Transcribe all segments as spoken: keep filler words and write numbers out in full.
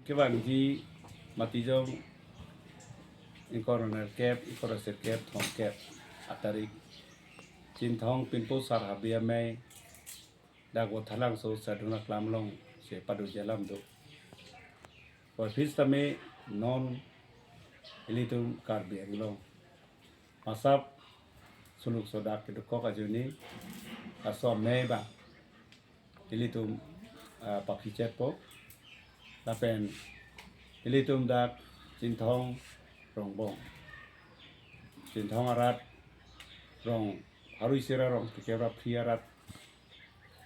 Kevangji Matijong ingkoi ra nerkep, ingkoi ra sirkep, thomkep atarik Chinthong Pinpo Sar Habe Amei dak Vothatlangso Sadhana Aklam alongsi padoji alam do. Puvoiphit tame non ilitum Karbi Anglong masap suluk sodak kedokok ajoine laso amei abang ilitum, ah, paphichetpo. Lapen ilitum dak Chinthong Rongbong, Chinthong arat, rong pharo isi ra rong phlikep ra phli arat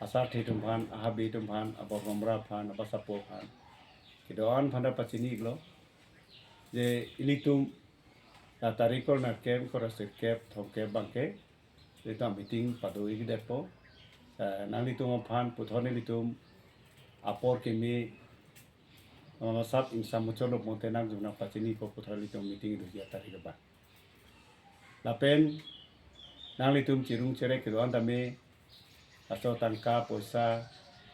asarthe atum aphan, ahabe atum aphan, abor bomra aphan, abasapo aphan kedo-an aphan ta pachini iklo je ilitum la tarik ingkoi ra nerkep, ingkoi ra sirkep, thomkep abangke ilitum meeting pado ikdetpo. Eh, nanglitum aphan puthot nelitum apor keme, masap ingsam muchot lo mote nanglitum nangpachinipo puthot ilitum meeting doji atarik abang. Lapen nanglitum cherung cherek kedo-an tame, laso tangka poisa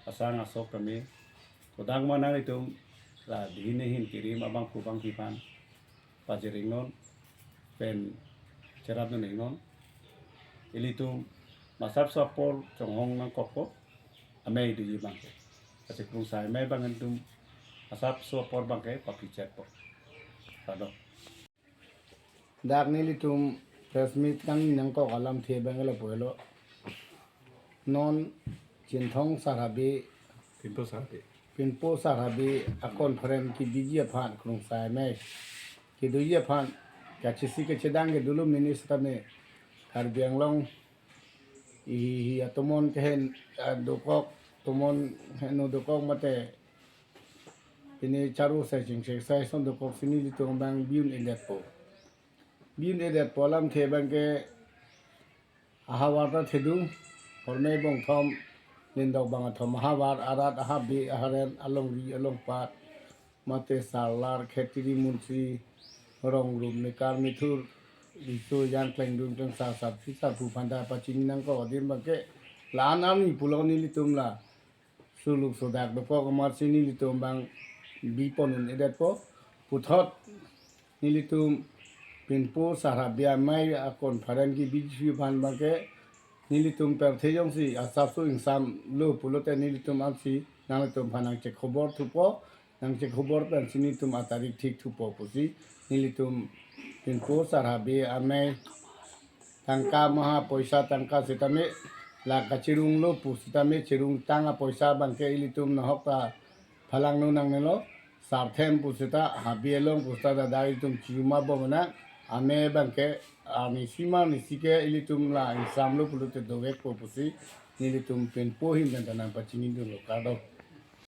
asang asok tame, kodang ma nanglitum la dihin nehin kerim abangphu abangphi aphan pajir iknon pen cherapdun iknon. Ilitum masapso apor chonghong nangkokpo, amei doji abangke. Lasi krungsai amei abang ilitum masapso apor abangke paphichetpo. Kardom. Dak nelitum press meet kangni nangkok alamthe abang lapu helo. Non Chinthong Sar Habe, Pinpo Sar Habe. Pinpo Sar Habe a-conference kebiji aphan krungsai amei kedoji aphan kachisi kachedang kedo lo mini setame Karbi Anglong ihi hi atomon kehen, ah, dokok, tomon heno dokok mate pini charo sai chingchek sai ason dokok si nelitum abang bi-un-edetpo. Bi-un-edetpo alamthe abangke ahavar ta thedung, horme bongthom, nindok bang athom ahavar, arat, ahabe, aharen, alongri, alongpat, mate sarlar, khetiri, munsi, rongrum, mekar, methur, riso, jan, klengdun, klengsar, sarpi, sarpo aphan ta pachini nangkok adim abangke la-an arni pulo nelitum la suluk sodak dokok amarsi nelitum abang bipon un-edetpo. Puthot nelitum Pinpo Sar Habe Amei a-conference kebiji aphan abangke nelitum pirthe jongsi asapso ingsam lo pulote nelitum ansi nanglitum aphan nangchekhobor thupo, nangchekhobor pensi nelitum atarik thik thupo pusi nelitum Pinpo Sar Habe Amei tangka maha poisa tangka setame la kacherung lo pu setame cherungtang apoisa abangke ilitum nahok ta phalangno nangnelo, sarthem pu seta habe along pu seta dada ilitum chiruma bom nang, amei abangke arnisi ma arnisi ke ilitum la ingsam lo pulote dovekpo pusi nelitum Pinpo ahin pen ta nangpachinidunlo, kardom.